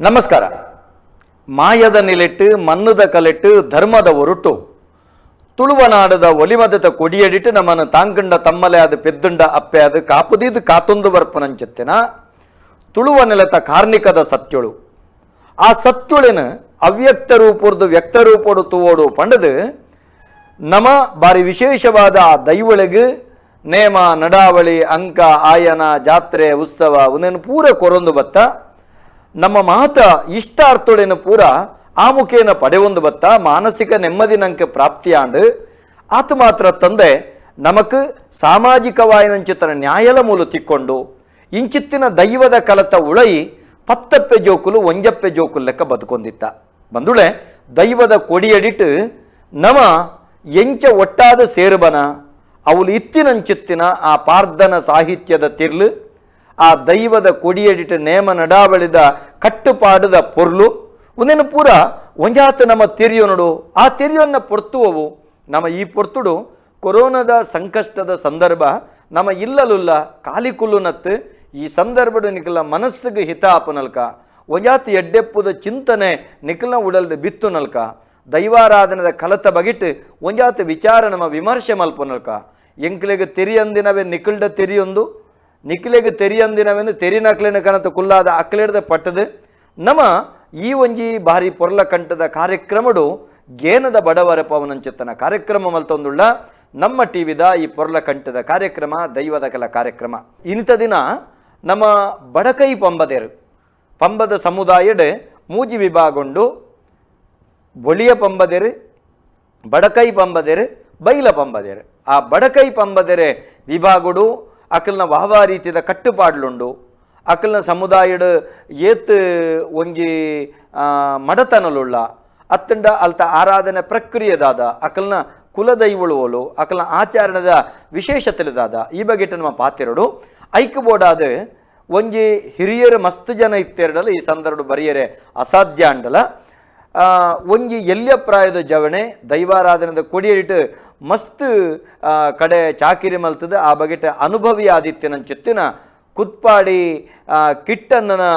ನಮಸ್ಕಾರ. ಮಾಯದ ನಿಲೆಟ್ಟು ಮನ್ನದ ಕಲೆಟ್ಟು ಧರ್ಮದ ಒರುಟು ತುಳುವನಾಡದ ಒಲಿಮದದ ಕೊಡಿಯಡಿಟ್ಟು ನಮ್ಮನ್ನು ತಾಂಕಂಡ ತಮ್ಮಲೆ ಆದ ಪೆದ್ದುಂಡ ಅಪ್ಪೆ ಅದು ಕಾಪುದೀದು ಕಾತೊಂದು ಬರ್ಪನಂಚತ್ತಿನ ತುಳುವ ನೆಲತ ಕಾರ್ಣಿಕದ ಸತ್ಯಳು. ಆ ಸತ್ಯುಳಿನ ಅವ್ಯಕ್ತ ರೂಪುರ್ದು ವ್ಯಕ್ತ ರೂಪೋಡು ತೂವೋಡು ಪಂಡದು ನಮ ಬಾರಿ ವಿಶೇಷವಾದ ಆ ದೈವಳಿಗೆ ನೇಮ ನಡಾವಳಿ ಅಂಕ ಆಯನ ಜಾತ್ರೆ ಉತ್ಸವ ಒಂದೇನು ಪೂರ ಕೊರೊಂದು ಬತ್ತ ನಮ್ಮ ಮಾತ ಇಷ್ಟಾರ್ಥೊಳೆನು ಪೂರ ಆ ಮುಖೇನ ಪಡೆವೊಂದು ಬತ್ತ ಮಾನಸಿಕ ನೆಮ್ಮದಿ ನಂಗೆ ಪ್ರಾಪ್ತಿಯಾಂಡು. ಆತ ಮಾತ್ರ ತಂದೆ ನಮಕ್ ಸಾಮಾಜಿಕವಾಯಿನಂಚಿತನ ನ್ಯಾಯಲ ಮೂಲ ತಿಕ್ಕೊಂಡು ಇಂಚಿತ್ತಿನ ದೈವದ ಕಲತ ಉಳೈ ಪತ್ತಪ್ಪೆ ಜೋಕುಲು ಒಂಜಪ್ಪೆ ಜೋಕುಲು ಲೆಕ್ಕ ಬದುಕೊಂದಿತ್ತ ಬಂದುಳೆ ದೈವದ ಕೊಡಿಯಡಿಟ್ಟು ನಮ ಎಂಚ ಒಟ್ಟಾದ ಸೇರುಬನ ಅವಳು ಇತ್ತಿನಂಚಿತ್ತಿನ ಆ ಪಾರ್ದನ ಸಾಹಿತ್ಯದ ತಿರ್ಲು ಆ ದೈವದ ಕೊಡಿಯಡಿಟ್ಟು ನೇಮ ನಡಾವಳಿದ ಕಟ್ಟುಪಾಡದ ಪೊರ್ಲು ಒಂದೇನು ಪೂರ ಒಂಜಾತ ನಮ್ಮ ತೆರಿಯೋನಡು ಆ ತೆರಿಯೋನ್ನ ಪೊರ್ತುವವು. ನಮ್ಮ ಈ ಪೊರ್ತುಡು ಕೊರೋನಾದ ಸಂಕಷ್ಟದ ಸಂದರ್ಭ ನಮ್ಮ ಇಲ್ಲಲುಲ್ಲ ಕಾಲಿಕುಲ್ಲುನತ್ತು ಈ ಸಂದರ್ಭಡು ನಿಕಲ ಮನಸ್ಸಿಗೆ ಹಿತ ಆಪನಲ್ಕ ಒಂಜಾತ ಎಡ್ಡೆಪ್ಪುದ ಚಿಂತನೆ ನಿಕಲ್ನ ಉಡಲ್ದ ಬಿತ್ತು ನಲ್ಕ ದೈವಾರಾಧನದ ಕಲತ ಬಗಿಟ್ಟು ಒಂಜಾತ ವಿಚಾರ ನಮ್ಮ ವಿಮರ್ಶೆ ಮಲ್ಪನಲ್ಕ ಎಂಕ್ಲೆಗ್ ತೆರಿಯಂದಿನವೇ ನಿಕಲ್ಡ ತೆರಿಯೊಂದು ನಿಕ್ಲೆಗ್ ತೆರಿಯಂದಿನವೇನು ತೆರಿನಕ್ಲೆನ ಕನತ ಕುಲ್ಲಾದ ಅಕ್ಲೆಡ್ದ ಪಟ್ಟದು ನಮ್ಮ ಈ ಒಂಜಿ ಭಾರಿ ಪೊರ್ಲ ಕಂಠದ ಕಾರ್ಯಕ್ರಮಡು ಗೇನದ ಬಡವರ ಪವನಂಚಿತ್ತನ ಕಾರ್ಯಕ್ರಮ ಮಲ್ತೊಂದುಳ್ಳ ನಮ್ಮ ಟಿವಿದ ಈ ಪೊರ್ಲ ಕಂಠದ ಕಾರ್ಯಕ್ರಮ ದೈವದ ಕಲ ಕಾರ್ಯಕ್ರಮ. ಇಂಥ ದಿನ ನಮ್ಮ ಬಡಕೈ ಪಂಬದೇರು ಪಂಬದ ಸಮುದಾಯಡ್ ಮೂಜಿ ವಿಭಾಗೊಂಡು ಬೊಳಿಯ ಪಂಬದೇರು, ಬಡಕೈ ಪಂಬದೇರು, ಬೈಲ ಪಂಬದೇರು. ಆ ಬಡಕೈ ಪಂಬದೆರೆ ವಿಭಾಗಡು ಅಕಲ್ನ ವಾವಾ ರೀತಿದ ಕಟ್ಟುಪಾಡ್ಲುಂಡು, ಅಕಲ್ನ ಸಮುದಾಯಡ್ ಏತ್ ಒಂಜಿ ಮಡತನಲುಳ್ಳ ಅತ್ತಂಡ ಅಲ್ತ ಆರಾಧನೆ ಪ್ರಕ್ರಿಯೆದಾದ ಅಕಲ್ನ ಕುಲದೈವಳುವಲು ಅಕಲ್ನ ಆಚರಣೆದ ವಿಶೇಷತೆಲದಾದ ಈ ಬಗ್ಗೆ ನಮ್ಮ ಪಾತಿರಡು ಐಕ್ ಬೋಡಾದ ಒಂಜಿ ಹಿರಿಯರು ಮಸ್ತ್ ಜನ ಇತ್ತೆರಡಲ್ಲ ಈ ಸಂದರ್ಭ ಬರಿಯರೆ ಅಸಾಧ್ಯ ಅಂಡಲ. ಒಂಜಿ ಎಲ್ಯ ಪ್ರಾಯದ ಜವಣೆ ದೈವಾರಾಧನೆದ ಕೊಡಿಯಡಿಟ್ಟು ಮಸ್ತ್ ಕಡೆ ಚಾಕಿರಿ ಮಲ್ತದ ಆ ಬಗೆಟ ಅನುಭವಿ ಆದಿತ್ಯನ ಚಿತ್ತಿನ ಕುತ್ಪಾಡಿ ಕಿಟ್ಟಣ್ಣನ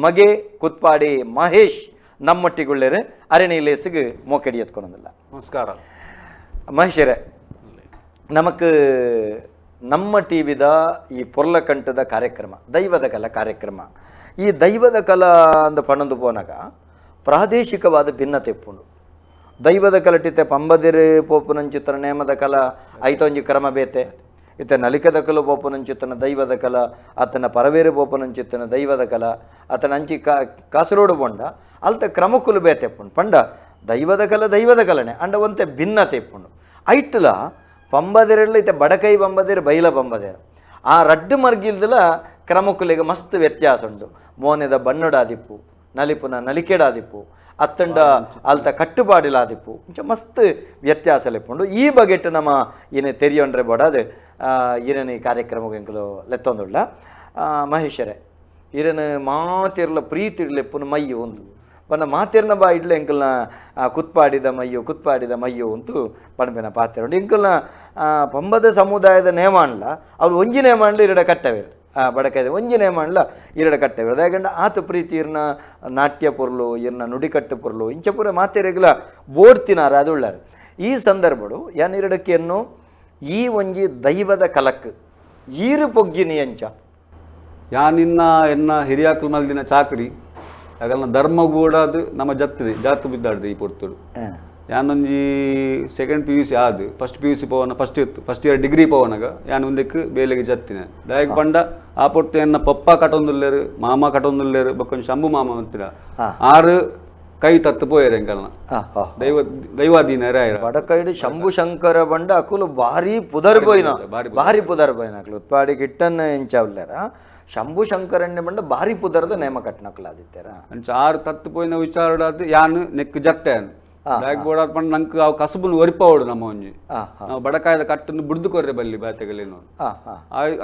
ಮಗೆ ಕುತ್ಪಾಡಿ ಮಹೇಶ್ ನಮ್ಮೊಟ್ಟಿಗುಳ್ಳೇರು ಅರಣಿ ಲೇಸಿಗೆ ಮೋಕೆಡಿ ಎತ್ಕೊಳೋದಿಲ್ಲ. ನಮಸ್ಕಾರ ಮಹೇಶರೇ, ನಮಕ್ ನಮ್ಮ ಟಿ ವಿದ ಈ ಪೊರ್ಲಕಂಠದ ಕಾರ್ಯಕ್ರಮ ದೈವದ ಕಲಾ ಕಾರ್ಯಕ್ರಮ. ಈ ದೈವದ ಕಲಾ ಅಂದ ಪಣಂದು ಪೋನಾಗ ಪ್ರಾದೇಶಿಕವಾದ ಭಿನ್ನತೆ ಇಪ್ಪುಂಡು. ದೈವದ ಕಲಟಿತೆ ಪಂಬದಿರು ಪೋಪುನಂಚಿತ್ತನ ನೇಮದ ಕಲ ಐತೊಂಜಿ ಕ್ರಮ ಬೇತೆ ಇತ್ತೆ ನಲಿಕದ ಕಲು ಪೋಪುನಂಚಿತ್ತನ ದೈವದ ಕಲ ಆತನ ಪರವೇರು ಪೋಪುನಂಚಿತ್ತನ ದೈವದ ಕಲ ಆತನ ಅಂಚಿ ಕಾಸರೋಡು ಪೊಂಡ ಅಲ್ತ ಕ್ರಮಕ್ಕುಲು ಬೇತೆ ಇಪ್ಪುಂಡು. ಪಂಡ ದೈವದ ಕಲ ದೈವದ ಕಲನೆ ಅಂಡ ಒಂತೆ ಭಿನ್ನತೆ ಇಪ್ಪುಂಡು. ಐಟ್ಲ ಪಂಬದಿರಲ್ಲ ಇತ್ತೆ ಬಡಕೈ ಪಂಬದಿರು ಬೈಲ ಪಂಬದಿರು ಆ ರಡ್ಡು ಮರ್ಗಿಲ್ದಲ ಕ್ರಮಕ್ಕುಲಿಗೆ ಮಸ್ತ್ ವ್ಯತ್ಯಾಸ ಉಂಟು. ಮೋನೆದ ಬಣ್ಣಡಾದಿಪ್ಪು, ನಲಿಪುನ ನಲಿಕೆಡಾದಿಪ್ಪು, ಅತ್ತಂಡ ಅಲ್ತ ಕಟ್ಟುಪಾಡಿಲಾದಿಪ್ಪು, ಇಂಚ ಮಸ್ತ್ ವ್ಯತ್ಯಾಸ ಲೆಪ್ಪುಂಡು. ಈ ಬಗೆಟ್ ನಮ್ಮ ಏನೇ ತೆರಿಯೊಂಡ್ರೆ ಬೋಡಾದು ಈರನ ಈ ಕಾರ್ಯಕ್ರಮಕ್ಕೆ ಎಂಕುಲು ಲೆತ್ತೊಂದುಳ್ಳ. ಮಹೇಶರೇ, ಈರನ ಮಾತಿರ್ಲ ಪ್ರೀತಿ ಲೆಪ್ಪುನ ಮಯ್ಯು ಒಂದು ಬಣ್ಣ ಮಾತಿರ್ನ ಬಾ ಇಡ್ಲೆ ಎಂಕಲ್ನ ಕುತ್ಪಾಡಿದ ಮಯ್ಯು ಕುತ್ಪಾಡಿದ ಮಯ್ಯು ಅಂತೂ ಪಣಪಿನ ಪಾತ್ರ ಉಂಟು. ಎಂಕಲ್ನ ಪಂಬದ ಸಮುದಾಯದ ನೇಮಾಣ್ಲ ಅವ್ರು ಒಂಜಿ ನೇಮಾಣ್ಲ ಇರಡ ಕಟ್ಟವೇರು ಬಡಕಾಯ್ದೆ ಒಂಜಿ ನೇಮಾಣ್ಲ ಇರಡ ಕಟ್ಟವೇರು. ಯಾಕಂದ್ರೆ ಆತ ಪ್ರೀತಿ ಇರ್ನ ನಾಟ್ಯ ಪೊರ್ಲು ಇರ್ನ ನುಡಿಕಟ್ಟು ಪೊರ್ಲು ಇಂಚ ಪೂರ ಮಾತೆರೆಗ್ಲ ಬೋಡ್ತಿನಾರ ಅದು ಉಳ್ಳಾರು. ಈ ಸಂದರ್ಭಡು ಯಾನ್ ಇರಡಕ್ಕೆಯನ್ನು ಈ ಒಂಜಿ ದೈವದ ಕಲಕ್ ಈರು ಪೊಗ್ಗಿನಿ ಅಂಚ ಯಾನಿನ್ನ ಎನ್ನ ಹಿರಿಯಾಕಲ್ ಮಲ್ದಿನ ಚಾಕರಿ ಯಾಕಂದ್ರೆ ಧರ್ಮ ಕೂಡ ಅದು ನಮ್ಮ ಜತ್ತಿದೆ ಜಾತು ಬಿದ್ದಾಡ್ದೆ ಈ ಪೊರ್ತುಡು. ಯಾನೊಂಜಿ second P U C ಆದ್ first P U C ಪೋವನ first ಇತ್ತು first year degree ಪೋವನಾಗ ಯಾನ್ ಒಂದಕ್ಕೆ ಬೇಲೆಗೆ ಜತ್ತಿನ. ದಾಯಕ್ ಪಂಡ ಆ ಪೊರ್ತು ಎನ್ನ ಪಪ್ಪ ಕಟೊಂದುಲ್ಲೇರು, ಮಾಮ ಕಟೊಂದುಲ್ಲೇರು, ಬೊಕ್ಕೊಂಜಿ ಶಂಭು ಮಾಮ ಅಂತಿರ ಆರು ಕೈ ತತ್ತು ಪೋಯೆರ್ ಎಂಕಲ್ನ ದೈವ ದೈವಾಧೀನರೇ ಆಯ್ರ. ಬಡಕೈಡು ಶಂಭು ಶಂಕರ ಬಂಡ ಅಕುಲು ಭಾರಿ ಪುದರ್ ಪೋಯಿನ ಭಾರಿ ಪುದರ್ ಪೋಯಿನ ಅಕುಲು ಉತ್ಪಾಡಿ ಕಿಟ್ಟನ್ನ ಎಂಚಾವ್ಲೇರ ಶಂಭು ಶಂಕರಣ್ಯ ಬಂಡ ಭಾರಿ ಪುದರ್ದ ನೇಮ ಕಟ್ಟನಕುಲು ಆದಿತ್ಯರ. ಅಂಚ ಆರು ತತ್ತು ಪೋಯಿನ ವಿಚಾರಡಾದ್ ಯಾನ್ ನೆಕ್ ಜತ್ತೆ ದಾಯಕ್ ಬೋಡಾದ್ ಪಂಡ ನಂಕ್ ಅವು ಕಸುಬುನು ಒರಿಪಾವಡು ನಮ್ಮ ಒಂಜಿ ನಾವು ಬಡಕಾಯದ ಕಟ್ಟನ್ನು ಬುಡ್ದು ಕೊರ್ರೆ ಬಲ್ಲಿ ಬಾತೆಗಲೇನು.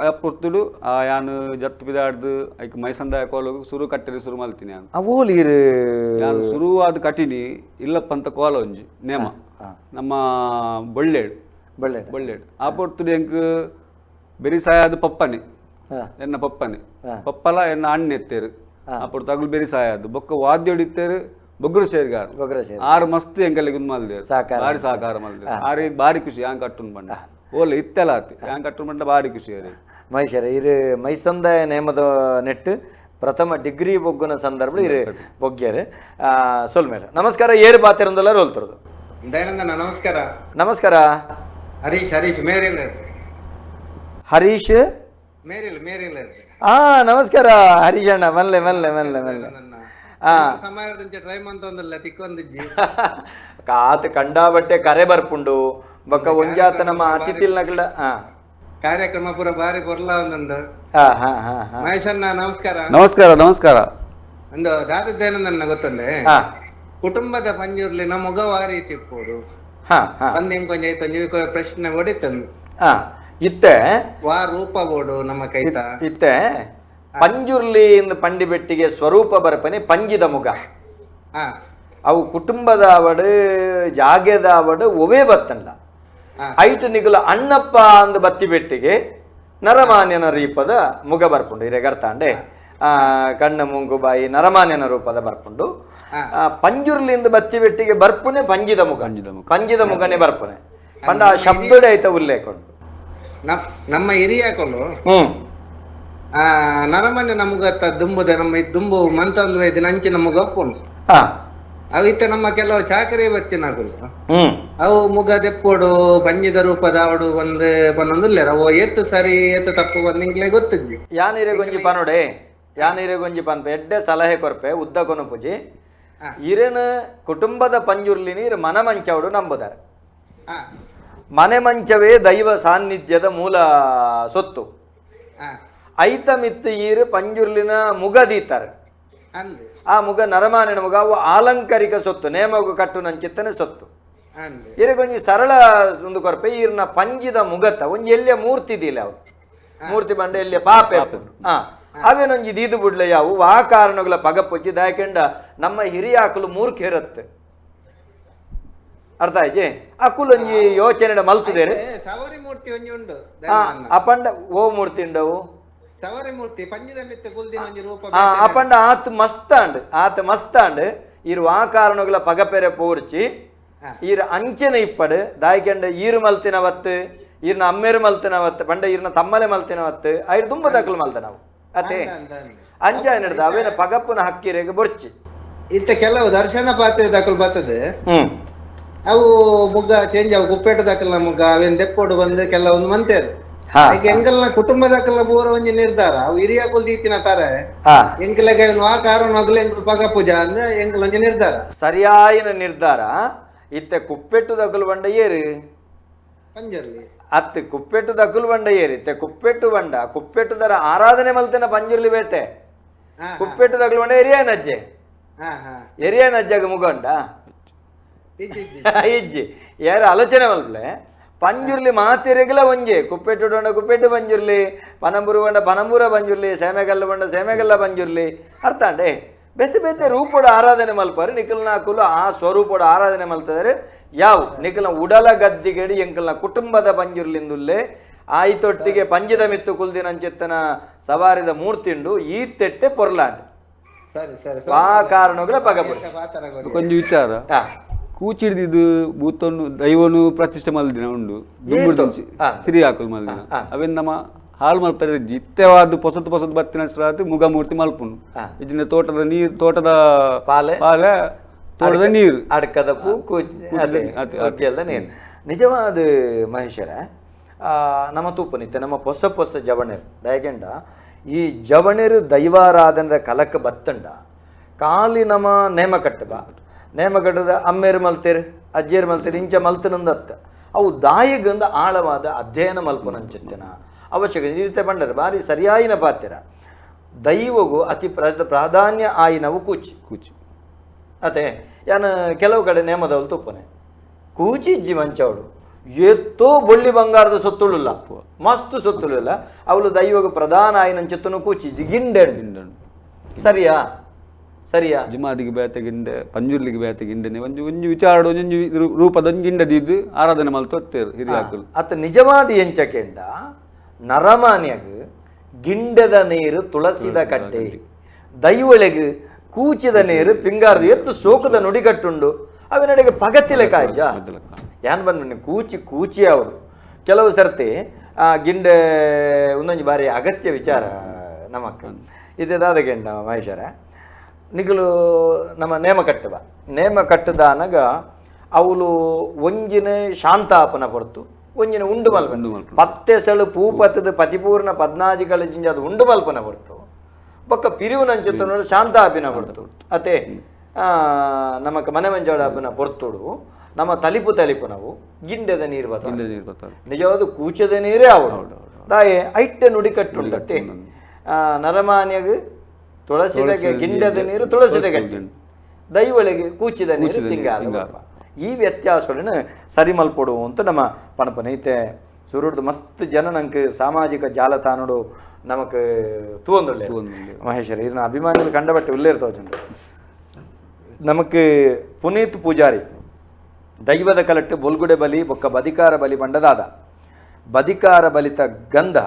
ಆ ಪೊರ್ತುಡು ಆ ಯಾನ್ ಜತ್ತು ಪಿದಾಡ್ದು ಐಕ್ ಮೈಸಂದಾಯ ಕೋಲಗು ಸುರು ಕಟ್ಟರೆ ಸುರು ಮಲ್ತೀನಿ ಯಾನ್. ಓಲೀರು ಯಾನ್ ಸುರುವಾದ ಕಟಿನಿ ಇಲ್ಲಪ್ಪಂತ ಕೋಲ ಒಂಜಿ ನೇಮ ನಮ್ಮ ಬೊಳ್ಳೇಡು ಬಳ್ಳೇಡು ಬೊಳ್ಳೇಡು. ಆ ಪೊರ್ತುಡು ಎಂಕ್ ಬೆರಿಸಾಯದ ಪಪ್ಪನೆ ಎನ್ನ ಪಪ್ಪನೆ ಪಪ್ಪಲ ಎನ್ನ ಅಣ್ಣ ಎತ್ತೇರು. ಅప్పుడు ತಗುಲು ಬೇರಿ ಸಹಾಯ ಅದು ಬೊಕ್ಕ ವಾದ್ಯೋಡಿತ್ತೇರು ಬೊಗ್ರು ಸೇರ್ಗಾರ್ ಬೊಗ್ರು ಸೇರ್ಗಾರ್. ಆರು ಮಸ್ತ್ ಎಂಕಲೆಗ್ ಉಂದು ಮಲ್ದೇರು ಸಹಕಾರ. ಬಾರಿ ಸಹಕಾರ ಮಲ್ದೇರು ಆರು ಬಾರಿ ಖುಷಿ ಯಾನ್ ಕಟ್ಟುನ್ ಬಂಡ ಓಲೆ ಇತ್ತೆಲ ಆತು ಯಾನ್ ಕಟ್ಟುನ್ ಬಂಡ ಬಾರಿ ಖುಷಿ ಅರೆ ಮಹೇಶ್ವರ ಇರು ಮೈಸಂದ ನೇಮದ ನೆಟ್ಟು ಪ್ರಥಮ ಡಿಗ್ರಿ ಬೊಗ್ಗುನ ಸಂದರ್ಭ ಇರು ಬೊಗ್ಗ್ಯರು ಸೊಲ್ಮೇಲೆ ನಮಸ್ಕಾರ ಏರು ಪಾತಿರಂದಲ್ಲ ರೋಲ್ತಿರೋದು ದಯಾನಂದಣ್ಣ ನಮಸ್ಕಾರ. ನಮಸ್ಕಾರ. ಹರೀಶ್ ಹರೀಶ್ ಮೇರಿಲ್. ಹರೀಶ್ ಮೇರಿಲ್ ಮೇರಿಲ್. ನಮಸ್ಕಾರ ಹರೀಶ್ ಅಣ್ಣ ಮಲ್ಲೆ ಮಲ್ಲೆ ಮಲ್ಲೆ ಮಲ್ಲೆ ಸಮಯದಂಚೆ ಟ್ರೈ ಮಂತೊಂದಲ್ಲ ತಿಕ್ಕೊಂದಿಜ್ಜಿ ಕಾತ್ ಕಂಡಾಬಟ್ಟೆ ಕರೆ ಬರ್ಪುಂಡು ಬೊಕ್ಕ ಒಂಜಾತ ನಮ್ಮ ಅತಿಥಿಲ್ ನಗಲ ಕಾರ್ಯಕ್ರಮ ಪೂರ ಬಾರಿ ಕೊರ್ಲ ಒಂದೊಂದು. ಹಾ ಹಾ ಹಾ ಹಾ ಮಹೇಶಣ್ಣ ನಮಸ್ಕಾರ. ನಮಸ್ಕಾರ ನಮಸ್ಕಾರ. ಒಂದು ದಾದ ದಯಾನಂದಣ್ಣ ಗೊತ್ತಂಡೆ ಕುಟುಂಬದ ಪಂಜುರ್ಲಿ ನಮ್ಮ ಮುಗವಾರಿ ತಿಪ್ಪೋಡು ಹಾ ಹಾ ಒಂದ್ ಹೆಂಗ್ ಕೊಂಚ ಐತೊಂಜಿ ಪ್ರಶ್ನೆ ಹೊಡಿತಂದು ಇತ್ತೆ ವಾ ರೂಪ ಬೋಡು ನಮ್ಮ ಕೈತ ಇತ್ತೆ ಪಂಜುರ್ಲಿ ಇಂದ ಪಂಡಿಬೆಟ್ಟಿಗೆ ಸ್ವರೂಪ ಬರಪನೆ ಪಂಜಿದ ಮುಗ ಅವು ಕುಟುಂಬದ ಅವಡು ಜಾಗೆದ ಅವಡು ಒವೇ ಬತ್ತಲ್ಲ ಐಟು ನಿಗುಲ ಅಣ್ಣಪ್ಪ ಅಂದ್ ಬತ್ತಿ ಬೆಟ್ಟಿಗೆ ನರಮಾನ್ಯನ ರೂಪದ ಮುಗ ಬರ್ಪುಂಡು ಇರೆಗರ್ತಾಂಡೆ ಕಣ್ಣು ಮುಂಗು ಬಾಯಿ ನರಮಾನ್ಯನ ರೂಪದ ಬರ್ಪುಂಡು ಪಂಜುರ್ಲಿಂದ ಬತ್ತಿ ಬೆಟ್ಟಿಗೆ ಬರ್ಪುನೆ ಪಂಜಿದ ಮುಗ ಪಂಜಿದ ಮುಗನೆ ಬರ್ಪುನೆ ಪಂಡ ಆ ಶಬ್ದಡೆ ಐತ ಉಲ್ಲೇಖ ಉಂಟು. ನಮ್ಮ ಹಿರಿಯಾಕಲು ನರಮಾನ್ಯ ನಮಗ ದುಂಬುದ ನಮ್ಮ ದುಂಬು ಮಂತಂದ್ರೆ ನಂಚಿ ನಮಗ ಒಪ್ಪುಂಡು ಅವು ಇತ್ತ ನಮ್ಮ ಕೆಲವು ಚಾಕರಿ ಬತ್ತಿನಕುಲು ಅವು ಮುಗ ದೆಪ್ಪೋಡು ಪಂಜಿದ ರೂಪದ ಅವಡು ಒಂದು ಪನ್ನೊಂದುಲ್ಲೇರ ಅವು ಏತ್ ಸರಿ ಏತ್ ತಪ್ಪು ಬಂದು ಇಂಕ್ಲೆ ಗೊತ್ತಿದ್ದಿ ಯಾನೀರೆ ಗೊಂಜಿ ಪನೋಡೆ ಯಾನೀರೆ ಗೊಂಜಿ ಪನ್ಪೆ ಎಡ್ಡೆ ಸಲಹೆ ಕೊರ್ಪೆ ಉದ್ದ ಕೊನಪುಜಿ ಇರೇನು ಕುಟುಂಬದ ಪಂಜುರ್ಲಿ ನೀರು ಮನ ಮಂಚವಡು ನಂಬುದಾರೆ ಮನೆ ಮಂಚವೇ ದೈವ ಸಾನ್ನಿಧ್ಯದ ಮೂಲ ಸೊತ್ತು ಐತ ಮಿತ್ತು ಈರು ಪಂಜುರ್ಲಿನ ಮುಗ ದೀತಾರೆ ಆ ಮುಗ ನರಮಾನಿನ ಮುಗ ಅವು ಆಲಂಕಾರಿಕ ಸೊತ್ತು ನೇಮಗು ಕಟ್ಟು ನಂಚಿತ್ತನೆ ಸೊತ್ತು ಇರಗೊಂಜಿ ಸರಳ ಒಂದು ಕೊರ್ಪೆ ಈರ್ನ ಪಂಜಿದ ಮುಗತ್ತ ಒಂಜಿ ಎಲ್ಲಿಯ ಮೂರ್ತಿ ದಿಲ್ಲ ಅವು ಮೂರ್ತಿ ಬಂಡ ಎಲ್ಲಿಯ ಪಾಪೆ ಅವೇನೊಂಜಿ ದೀದು ಬುಡ್ಲೆ ಯಾವು ವಾ ಕಾರಣಗಳ ಪಗ ಪೊಜ್ಜಿ ದಾಯಕೆಂಡ ನಮ್ಮ ಹಿರಿಯಾಕಲು ಮೂರ್ಖಿರತ್ತೆ ಅರ್ಥ ಆಯ್ಜೆ ಅಕುಲೊಂಜಿ ಯೋಚನೆ ಮಲ್ತುದೇರು ಸವರಿ ಮೂರ್ತಿ ಒಂಜಿ ಉಂಡು ಅಪಂಡ ಓ ಮೂರ್ತಿ ಉಂಡವು ಸವರಿ ಮೂರ್ತಿ ಪಂಜಿದ ಮಿತ್ತ ಕುಲ್ದಿನ ಒಂಜಿ ರೂಪ ಅಪಂಡ ಆತ್ ಮಸ್ತಾಂಡ್ ಆತ್ ಮಸ್ತಾಂಡ್ ಇರು ಆ ಕಾರಣಗಳ ಪಗಪೆರೆ ಪೋರ್ಚಿ ಈರ್ ಅಂಚನೆ ಇಪ್ಪಡು ದಾಯ್ಕೆಂಡ ಈರು ಮಲ್ತಿನವತ್ತು ಈರ್ನ ಅಮ್ಮೇರು ಮಲ್ತಿನವತ್ತು ಪಂಡ ಈರ್ನ ತಮ್ಮಲೆ ಮಲ್ತಿನವತ್ತು ಐರ್ ತುಂಬ ದಕ್ಕಲು ಮಲ್ತ ನಾವು ಅತೆ ಅಂಚ ಏನಿಡ್ದ ಅವೇನ ಪಗಪ್ಪನ ಹಕ್ಕಿರೆಗೆ ಬೊರ್ಚಿ ಇತ್ತ ಕೆಲವು ದರ್ಶನ ಪಾತ್ರೆ ದಾಖಲು ಬರ್ತದೆ ಅವು ಮುಗ್ಗ ಚೇಂಜ್ ಅವು ಕುಪ್ಪೇಟ ದಾಖಲ ಮುಗ್ಗ ಅವೇನ್ ದೆಪ್ಪೋಡು ಬಂದು ಕೆಲವೊಂದು ಮಂತೇರು ಎಂಕಲ್ನ ಕುಟುಂಬ ದಾಖಲ ಪೂರ ಒಂಜಿ ನಿರ್ಧಾರ ಅವು ಹಿರಿಯ ಕುಲ್ದೀತಿನ ತರ ಎಂಕಲೆಗೆ ಆ ಕಾರಣ ಎಂಕಲ್ ಪಗ ಪೂಜಾ ಅಂದ್ರೆ ಎಂಕಲ್ ಒಂಜಿ ನಿರ್ಧಾರ ಸರಿಯಾಯಿನ ನಿರ್ಧಾರ ಇತ್ತೆ ಕುಪ್ಪೆಟ್ಟು ದಕಲು ಬಂಡ ಏರು ಪಂಜುರ್ಲಿ ಅತ್ತು ಕುಪ್ಪೆಟ್ಟು ದಕಲು ಬಂಡ ಏರು ಇತ್ತೆ ಕುಪ್ಪೆಟ್ಟು ಬಂಡ ಕುಪ್ಪೆಟ್ಟು ದರ ಆರಾಧನೆ ಮಲ್ತಿನ ಪಂಜುರ್ಲಿ ಬೇಟೆ ಕುಪ್ಪೆಟ್ಟು ದಕಲು ಬಂಡ ಎರಿಯಾನಜ್ಜೆ ಎರಿಯಾನಜ್ಜಾಗ ಮುಗೊಂಡ ಇಜ್ಜಿ ಯಾರು ಆಲೋಚನೆ ಮಲ್ಪಲೆ ಪಂಜುರ್ಲಿ ಮಾತೆರೆಗಲ ಒಂಜೆ ಕುಪ್ಪೆಟ್ಟು ಬಂಡ ಕುಪ್ಪೆಟ್ಟು ಪಂಜುರ್ಲಿ ಪನಂಬೂರು ಬಂಡ ಪನಂಬೂರ ಪಂಜುರ್ಲಿ ಸೇಮೆಗಲ್ಲ ಬಂಡ ಸೇಮೆಗಲ್ಲ ಪಂಜುರ್ಲಿ ಅರ್ಥಾಂಡೆ ಬೇತೆ ಬೇತೆ ರೂಪದ ಆರಾಧನೆ ಮಲ್ಪಾರು ನಿಖಲ್ನ ಕುಲು ಆ ಸ್ವರೂಪದ ಆರಾಧನೆ ಮಲ್ತದರೆ ಯಾವು ನಿಖಲ್ನ ಉಡಲ ಗದ್ದಿಗೆಡಿ ಎಂಕಲ್ನ ಕುಟುಂಬದ ಪಂಜುರ್ಲಿಂದುಲ್ಲೆ ಆಯ್ತೊಟ್ಟಿಗೆ ಪಂಜಿದ ಮಿತ್ತು ಕುಲ್ದಿನಂಚೆತ್ತನ ಸವಾರಿದ ಮೂರ್ತಿಂಡು ಈ ತೆಟ್ಟೆ ಪೊರ್ಲಾಂಡ್ ಆ ಕಾರಣಗಳ ಪಗಪುಡಿ ಕೊಂಚ ವಿಚಾರ ಕೂಚಿಡ್ದಿದ್ದು ಭೂತನ್ನು ದೈವನು ಪ್ರತಿಷ್ಠೆ ಮಲ್ದಿನ ಉಂಡು ದುಂಬುಡ್ದಿಂಚಿ ಹಿರಿಯ ಹಾಕಲು ಮಲ್ದಿನ ಅವೇನ್ ನಮ್ಮ ಹಾಳು ಮಲ್ಪರೆ ಇತ್ತೆವಾದ ಪೊಸತ್ ಪೊಸತ್ ಬತ್ತಿನ ಮುಗ ಮೂರ್ತಿ ಮಲ್ಪುನು ಇಜಿನ ತೋಟದ ನೀರು ತೋಟದ ಪಾಲೆ ಪಾಲೆ ತೋಟದ ನೀರು ಅಡ್ಕದ ಪೂ ಅದೇ ನೀರು ನಿಜವಾದ ಮಹೇಶ್ವರ ನಮ್ಮ ತೂಪನಿತ್ತೆ ನಮ್ಮ ಪೊಸ ಪೊಸ ಜವಣರು ದಯಗೆಂಡ ಈ ಜವಣರು ದೈವಾರಾಧನದ ಕಲಕ ಬತ್ತಂಡ ಖಾಲಿ ನಮ್ಮ ನೇಮ ಕಟ್ಟಬ ನೇಮ ಕಟ್ಟದ ಅಮ್ಮೇರು ಮಲ್ತೇರು ಅಜ್ಜೇರು ಮಲ್ತೇರು ಇಂಚ ಮಲ್ತನಂದತ್ತ ಅವು ದಾಯಿಗಂದ ಆಳವಾದ ಅಧ್ಯಯನ ಮಲ್ಪನಂಚಿತ್ತನ ಅವಶ್ಯಕ ಈ ರೀತಿ ಬಂಡರು ಭಾರಿ ಸರಿಯಾಯಿನ ಪಾತ್ರ ದೈವಗೂ ಅತಿ ಪ್ರಾಧಾನ್ಯ ಆಯಿನವು ಕೂಚಿ ಕೂಚಿ ಅದೇ ಯಾನು ಕೆಲವು ಕಡೆ ನೇಮದವಳು ತುಪ್ಪನೆ ಕೂಚಿ ಇಜ್ಜಿ ಮಂಚವಳು ಎತ್ತೋ ಬೊಳ್ಳಿ ಬಂಗಾರದ ಸೊತ್ತುಳುಲ್ಲ ಮಸ್ತ್ ಸೊತ್ತುಳುಲ್ಲ ಅವಳು ದೈವಗ ಪ್ರಧಾನ ಆಯಿನಂಚಿತ್ತನು ಕೂಚಿ ಗಿಂಡೆ ಸರಿಯಾ ಸರಿಯಾ ಜಿಮಾದಿಗೆ ಬೇತೆ ಗಿಂಡೆ ಪಂಜುರ್ಲಿಗೆ ಬೇತೆ ಗಿಂಡೆನೆ ಒಂಜಿ ಒಂಜಿ ವಿಚಾರ ಒಂಜಿ ರೂಪದ ಒಂಜಿ ಗಿಂಡ ದೀದ್ ಆರಾಧನೆ ಮಲ್ತೊತ್ತೇರು ಹಿರಿಯಾಕುಲು ಅತ ನಿಜವಾದ ಎಂಚಕೆಂಡ ನರಮಾನ್ಯಗ್ ಗಿಂಡದ ನೀರು ತುಳಸಿದ ಕಡ್ಡೆ ದೈವಳೆಗ್ ಕೂಚಿದ ನೀರು ಪಿಂಗಾರದ ಎತ್ತು ಸೋಕದ ನುಡಿಗಟ್ಟುಂಡು ಅವಿನಡೆಗೆ ಪಗತಿಲೆ ಕಾಯ್ಜ ಯಾನ್ ಬಂದ್ಬಿಟ್ಟು ಕೂಚಿ ಕೂಚಿ ಅವರು ಕೆಲವು ಸರ್ತಿ ಆ ಗಿಂಡೆ ಒಂದೊಂದು ಬಾರಿ ಅಗತ್ಯ ವಿಚಾರ ನಮಕ್ ಇದೇದಾದ ಗೆಂಡ ಮಹೇಶ್ವರ ನಿಗಲು ನಮ್ಮ ನೇಮ ಕಟ್ಟುವ ನೇಮ ಕಟ್ಟದಾನಗ ಅವಳು ಒಂಜಿನ ಶಾಂತಾಪನ ಪೊರ್ತು ಒಂಜಿನ ಉಂಡು ಮಲ್ಪನ ಪತ್ತೆ ಸಳು ಪೂಪತ್ತದ ಪತಿಪೂರ್ಣ ಪದ್ನಾಜಿಗಳ ಜಿಂಜ ಅದು ಉಂಡು ಮಲ್ಪನ ಪೊರ್ತು ಬೊಕ್ಕ ಪಿರಿವು ನೋಡು ಶಾಂತಾಪಿನ ಪೊರ್ತು ಅತೆ ನಮಕ್ ಮನೆ ಮಂಜಾಡಪನ ಪೊರ್ತುಡು ನಮ್ಮ ತಲಿಪು ತಲಿಪು ನಾವು ಗಿಂಡೆದ ನೀರು ಬರ್ತದೆ ನಿಜವಾದ ಕೂಚದ ನೀರೇ ಅವಳು ದಾಯೆ ಐಟ್ಟೆ ನುಡಿ ಕಟ್ಟುಂಡತ್ತೆ ನರಮಾನ್ಯಗ ತುಳಸಿದ ಗಿಂಡದ ನೀರು ತುಳಸಿದ ಗಟ್ಟಿ ದೈವಳಿಗೆ ಕೂಚಿದ ನೀರು ಪಿಂಗಾರ. ಈ ವ್ಯತ್ಯಾಸಗಳನ್ನು ಸರಿ ಮಲ್ಪೊಡು ಅಂತ ನಮ್ಮ ಪಣಪನ ಐತೆ. ಸುರುಡ್ದು ಮಸ್ತ್ ಜನ ನಂಗೆ ಸಾಮಾಜಿಕ ಜಾಲತಾಣಡು ನಮಕ್ ತೂವೊಂದುಳ್ಳೆ ಮಹೇಶ್ವರ ಇದನ್ನ ಅಭಿಮಾನಿಗಳು ಕಂಡಬಟ್ಟೆ ಉಲ್ಲೇರ್ತೋಜುಂಡು. ನಮಕ್ ಪುನೀತ್ ಪೂಜಾರಿ ದೈವದ ಕಲಟ್ಟು ಬೊಲ್ಗುಡೆ ಬಲಿ ಬೊಕ್ಕ ಬದಿಕಾರ ಬಲಿ ಬಂಡದಾದ ಬದಿಕಾರ ಬಲಿತ ಗಂಧ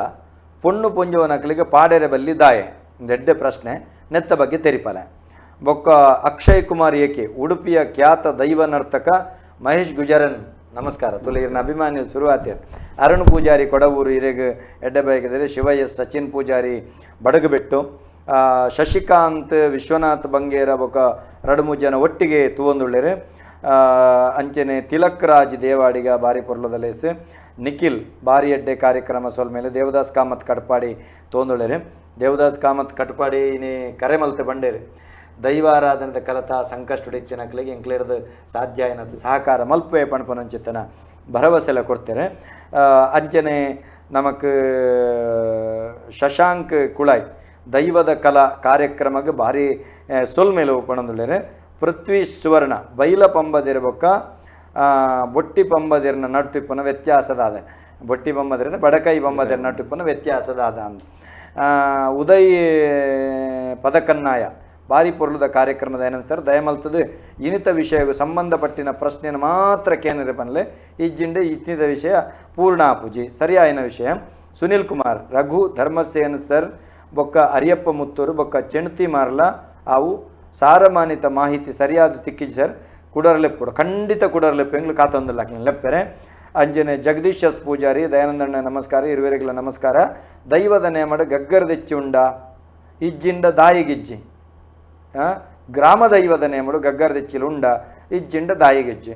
ಪೊಣ್ಣು ಪೊಂಜೋನಕಲಿಗೆ ಪಾಡೆರೆ ಬಲ್ಲಿ ದಾಯೆ ಎಡ್ಡೆ ಪ್ರಶ್ನೆ ನೆತ್ತ ಬಗ್ಗೆ ತೆರಿಪಲೆ. ಬೊಕ್ಕ ಅಕ್ಷಯ್ ಕುಮಾರ್ ಏಕೆ ಉಡುಪಿಯ ಖ್ಯಾತ ದೈವ ನರ್ತಕ ಮಹೇಶ್ ಗುಜರನ್ ನಮಸ್ಕಾರ ತುಲಿಗಿರಿನ ಅಭಿಮಾನಿ ಶುರುವಾತಿ. ಅರುಣ್ ಪೂಜಾರಿ ಕೊಡವೂರು ಹಿರೇಗ್ ಎಡ್ಡೆ ಬೈಕಿದರೆ ಶಿವ ಎಸ್ ಸಚಿನ್ ಪೂಜಾರಿ ಬಡಗುಬೆಟ್ಟು ಶಶಿಕಾಂತ್ ವಿಶ್ವನಾಥ್ ಬಂಗೇರ ಬೊಕ್ಕ ರಡು ಜನ ಒಟ್ಟಿಗೆ ತೂವೊಂದುಳ್ಳೆರು. ಅಂಚನೆ ತಿಲಕ್ ರಾಜ್ ದೇವಾಡಿಗ ಬಾರಿ ಪೊರ್ಲುದಲೇಸ್ ನಿಖಿಲ್ ಬಾರಿ ಎಡ್ಡೆ ಕಾರ್ಯಕ್ರಮ ಸೊಲ್ಮೇಲೆ ದೇವದಾಸ್ ಕಾಮತ್ ಕಟ್ಪಾಡಿ ತೋಂದುಳ್ಳೆರು. ದೇವದಾಸ್ ಕಾಮತ್ ಕಟ್ಪಾಡಿ ಇನಿ ಕರೆ ಮಲ್ತೆ ಬಂಡೇರು ದೈವಾರಾಧನದ ಕಲತ ಸಂಕಷ್ಟ ಹೆಚ್ಚಿನಕ್ಲಿಗೆ ಎಂಕ್ಲೇರ್ದು ಸಾಧ್ಯ ಏನಂತ ಸಹಕಾರ ಮಲ್ಪೆ ಪಣಪನಂಚಿತ್ತನ ಭರವಸೆಲ್ಲ ಕೊಡ್ತಾರೆ. ಅಂಚನೆ ನಮಕ್ ಶಶಾಂಕ್ ಕುಳಾಯ್ ದೈವದ ಕಲಾ ಕಾರ್ಯಕ್ರಮಕ್ಕೆ ಭಾರಿ ಸೊಲ್ಮೇಲೆ ಪಣಂದುಳ್ಳೇರು. ಪೃಥ್ವಿ ಸುವರ್ಣ ಬೈಲ ಪಂಬದಿರಬೊಕ್ಕ ಬೊಟ್ಟಿ ಪಂಬದಿರನ ನಟ್ಟಿಪ್ಪನ ವ್ಯತ್ಯಾಸದಾದ ಬೊಟ್ಟಿ ಪಂಬದಿರದ ಬಡಕೈ ಪಂಬದಿರ ನಟ್ಟಿಪ್ಪನ ವ್ಯತ್ಯಾಸದಾದ ಅಂದ. ಉದಯ್ ಪದಕನ್ನಾಯ ಭಾರಿ ಪೊರ್ಲುದ ಕಾರ್ಯಕ್ರಮದ ಏನಂತ ಸರ್ ದಯಮಲ್ತದ ಇನಿತ ವಿಷಯಕ್ಕೆ ಸಂಬಂಧಪಟ್ಟಿನ ಪ್ರಶ್ನೆಯನ್ನು ಮಾತ್ರ ಕೇಂದ್ರ ಪನ್ಲೆ ಇಜ್ಜಿಂಡೆ ಇತ್ನಿತ ವಿಷಯ ಪೂರ್ಣ ಪೂಜಿ ಸರಿಯಾಯಿನ ವಿಷಯ. ಸುನಿಲ್ ಕುಮಾರ್ ರಘು ಧರ್ಮಸೇನ್ ಸರ್ ಬೊಕ್ಕ ಅರಿಯಪ್ಪ ಮುತ್ತೂರು ಬೊಕ್ಕ ಚೆಣ್ತಿ ಮಾರ್ಲ ಅವು ಸಾರಮಾನಿತ ಮಾಹಿತಿ ಸರಿಯಾದ ತಿಕ್ಕಿಜಿ ಸರ್ ಕುಡರ್ಲೆಪ್ಪುಡು ಖಂಡಿತ ಕುಡರ್ಲೆಪ್ಪು ಎಂಗ್ಲು ಕಾತೊಂದಿಲ್ಲ ಲೆಪ್ಪೆರೆ. ಅಂಜನೆ ಜಗದೀಶ್ ಎಸ್ ಪೂಜಾರಿ ದಯಾನಂದಣ್ಣ ನಮಸ್ಕಾರ ಇರುವೆರಿಗಳ ನಮಸ್ಕಾರ. ದೈವದ ನೇಮಡು ಗಗ್ಗರದೆಚ್ಚಿ ಉಂಡ ಇಜ್ಜಿಂಡ ದಾಯಿಗಿಜ್ಜಿ ಗ್ರಾಮ ದೈವದ ನೇಮಡು ಗಗ್ಗರದೆಚ್ಚಿಲು ಉಂಡ ಇಜ್ಜಿಂಡ ದಾಯಿಗಿಜ್ಜಿ.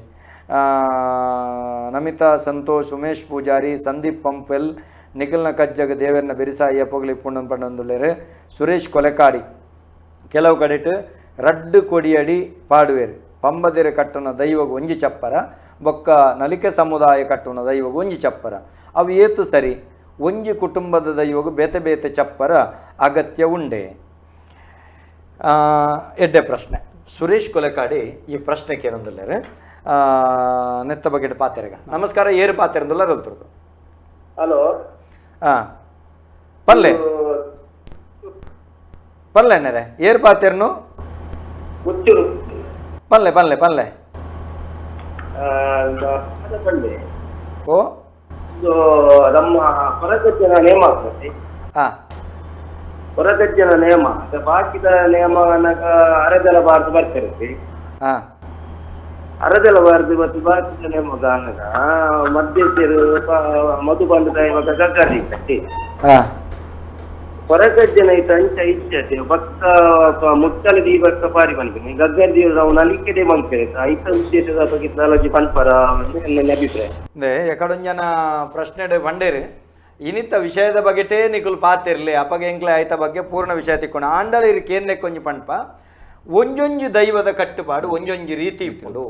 ನಮಿತಾ ಸಂತೋಷ್ ಉಮೇಶ್ ಪೂಜಾರಿ ಸಂದೀಪ್ ಪಂಪೆಲ್ ನಿಖಿಲ್ನ ಕಜ್ಜಗ ದೇವರನ್ನ ಬೆರಿಸಾಯಿ ಪೊಗಲಿ ಪುಣ್ಣನ್ ಪಣ್ಣಂದುಳ್ಳೇರು. ಸುರೇಶ್ ಕೊಲೆಕಾಡಿ ಕೆಲವು ಕಡೆಟ್ ರಡ್ಡು ಕೊಡಿಯಡಿ ಪಾಡುವೇರು ಪಂಬದಿರ ಕಟ್ಟುನ ದೈವಗ ಒಂಜಿ ಚಪ್ಪರ ಬೊಕ್ಕ ನಲಿಕೆ ಸಮುದಾಯ ಕಟ್ಟುನ ದೈವಗ ಒಂಜಿ ಚಪ್ಪರ ಅವು ಏತು ಸರಿ ಒಂಜಿ ಕುಟುಂಬದ ದೈವಗ ಬೇತೆ ಬೇತೆ ಚಪ್ಪರ ಅಗತ್ಯ ಉಂಡೆ. ಎಡ್ಡೆ ಪ್ರಶ್ನೆ ಸುರೇಶ್ ಕೊಲೆಕಾಡಿ ಈ ಪ್ರಶ್ನೆ ಕೇಳೊಂದುಲ್ಲೇರು ನೆತ್ತ ಬಗ್ಗೆ ಪಾತೆರಗ. ನಮಸ್ಕಾರ ಏರು ಪಾತೆರಂದುಲ್ಲ ರಲ್ತುರ್ದು. ಹಲೋ ಹಾಂ ಪಲ್ಲೆ ಪಲ್ಲೆ ಅಣ್ಣರೇ ಏರು ಪಾತೆರ್ನು ಪಲ್ಲೆ ಪಲ್ಲೆ ಪಲ್ಲೆ ಓ ನಮ್ಮ ಹೊರಗಜ್ಜನ ನೇಮ ಆಗ್ತದೆ. ಹೊರಗಜ್ಜನ ನೇಮ ಬಾಕಿದ ನೇಮ ಅರೆದಲ ಬಾರ್ದು ಬರ್ತಿರುತ್ತೆ. ಅರೆದಲ ಬಾರ್ದು ಮತ್ತು ಬಾಕಿದ ನೇಮ ಅನ್ನಗ ಮಧ್ಯಸ್ಥರು ಮಧು ಬಂದ ಇವಾಗ ಗಗ್ಗರಿ ಹೊರಗಜ್ಜನ ಐತ ಅಂಚ ಇಚ್ಛತೆ ಭಕ್ತ ಮುಟ್ಟಲ ದೀಪಕ್ಕ ಪಾರಿ ಪನ್ಪಿನಿ ಗಗ್ಗರ್ ದೀವ ನಾವು ನಲಿಕೆಡೆ ಮನ್ಪೆ ಐತ ಉದ್ದೇಶದ ಬಗ್ಗೆ ನಾಲಜಿ ಪನ್ಪರ ನನ್ನ ಅಭಿಪ್ರಾಯ. ಎಕಡೊಂಜನ ಪ್ರಶ್ನೆ ಬಂಡೇರಿ ಇನಿತ ವಿಷಯದ ಬಗೆಟೇ ನಿಕುಲು ಪಾತಿರ್ಲಿ ಅಪಗ ಎಂಕ್ಲೆ ಆಯ್ತ ಬಗ್ಗೆ ಪೂರ್ಣ ವಿಷಯ ತಿಕ್ಕೊಂಡು ಆಂಡಲ ಇರು ಕೇನ್ನೆ ಕೊಂಜಿ ಪಣ್ಪ ಒಂಜೊಂಜಿ ದೈವದ ಕಟ್ಟುಪಾಡು ಒಂಜೊಂಜಿ ರೀತಿ ಇಪ್ಪುಡು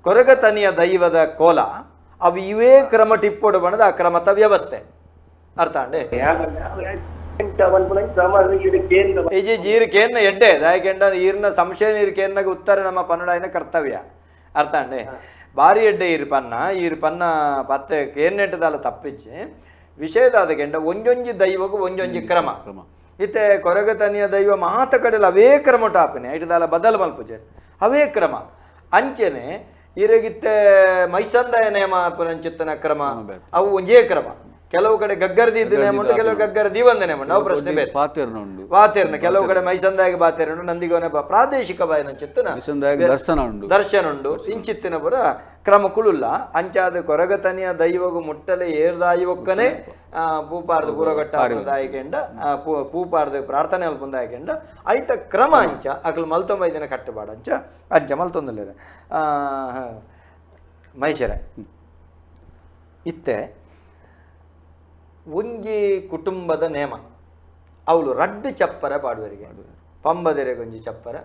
ಕೊರಗತನಿಯ ದೈವದ ಕೋಲ ಅವು ಇವೇ ಕ್ರಮ ಟಿಪ್ಪೊಡು ಬಣ್ಣದ ಆ ಕ್ರಮದ ವ್ಯವಸ್ಥೆ ಅರ್ಥ ಅಂಡೆ. ಇಜಿ ಜೀರ್ ಕೇನ್ನ ಎಡ್ಡೆ ದಾಯಕೆಂಡ ಈರ್ನ ಸಂಶಯ ನೀರು ಕೇನ್ನಗ ಉತ್ತರ ನಮ್ಮ ಪನ್ನಡಾಯಿನ ಕರ್ತವ್ಯ ಅರ್ಥ ಅಂಡೆ. ಬಾರಿ ಎಡ್ಡೆ ಈರ್ ಪನ್ನ ಈರ್ ಪನ್ನ ಪತ್ತೆ ಕೇನ್ನೆಟ್ಟದಾಲ ತಪ್ಪಿಚ್ಚಿ ವಿಷಯದಾದ ಕೆಂಡ ಒಂಜೊಂಜಿ ದೈವಗೂ ಒಂಜೊಂಜಿ ಕ್ರಮ ಇತ್ತೆ ಕೊರಗತನಿಯ ದೈವ ಮಾತ ಕಡೆಲ ಅವೇ ಕ್ರಮ ಟಾಪನೆ ಐಟದಾಲ ಬದಲ್ ಮಲ್ಪುಜೆ ಅವೇ ಕ್ರಮ ಅಂಚೆನೆ ಇರಗಿತ್ತೆ ಮೈಸಂದಾಯ ನೇಮ ಪುನಂಚಿತ್ತನ ಕ್ರಮ ಅವು ಒಂಜೇ ಕ್ರಮ. ಕೆಲವು ಕಡೆ ಗಗ್ಗರ ದೀದ ನೇಮ ಉಂಟು, ಕೆಲವು ಗಗ್ಗರ ದೀವಂದ ನೇಮ ಉಂಟು. ಅವು ಪ್ರಶ್ನೆ ಬೇರೆ. ಪಾತೆರ್ನ ಉಂಡು, ಬಾತೇರ್ನ ಕೆಲವು ಕಡೆ ಮೈಸಂದಾಯ ಬಾತೇರುಂಡು, ನಂದಿಗೋನೆ ಪ್ರಾದೇಶಿಕ ಬಾಯಿನಂಚಿತ್ತುನ ದರ್ಶನ ಉಂಡು, ದರ್ಶನ ಉಂಡು. ಇಂಚಿತ್ತಿನ ಪುರ ಕ್ರಮ ಕುಳುಲ್ಲ. ಅಂಚಾದ ಕೊರಗತನಿಯ ದೈವಗು ಮುಟ್ಟಲೆ ಏರ್ದಾಯಿ ಒಕ್ಕನೆ ಪೂಪಾರ್ದ ಪೂರಗಟ್ಟ ದಾಯಿಕೆಂಡ ಪೂಪಾರ್ದ ಪ್ರಾರ್ಥನೆ ಅಲ್ಪಂದಾಯಿಕೆಂಡ ಐತ ಕ್ರಮ ಅಂಚ ಅಕಲ್ ಮಲ್ತೊಂಬೈದಿನ ಕಟ್ಟುಬಾಡ ಅಂಚ ಅಂಚ ಮಲ್ತೊಂದುಲ್ಲೇರೆ. ಮೈಸೂರ ಇತ್ತೆ ಒಂಜಿ ಕುಟುಂಬದ ನೇಮ ಅವಳು ರಡ್ಡು ಚಪ್ಪರ ಪಾಡುವರಿಗೆ, ಪಂಬದೆರೆಗೊಂಜಿ ಚಪ್ಪರ,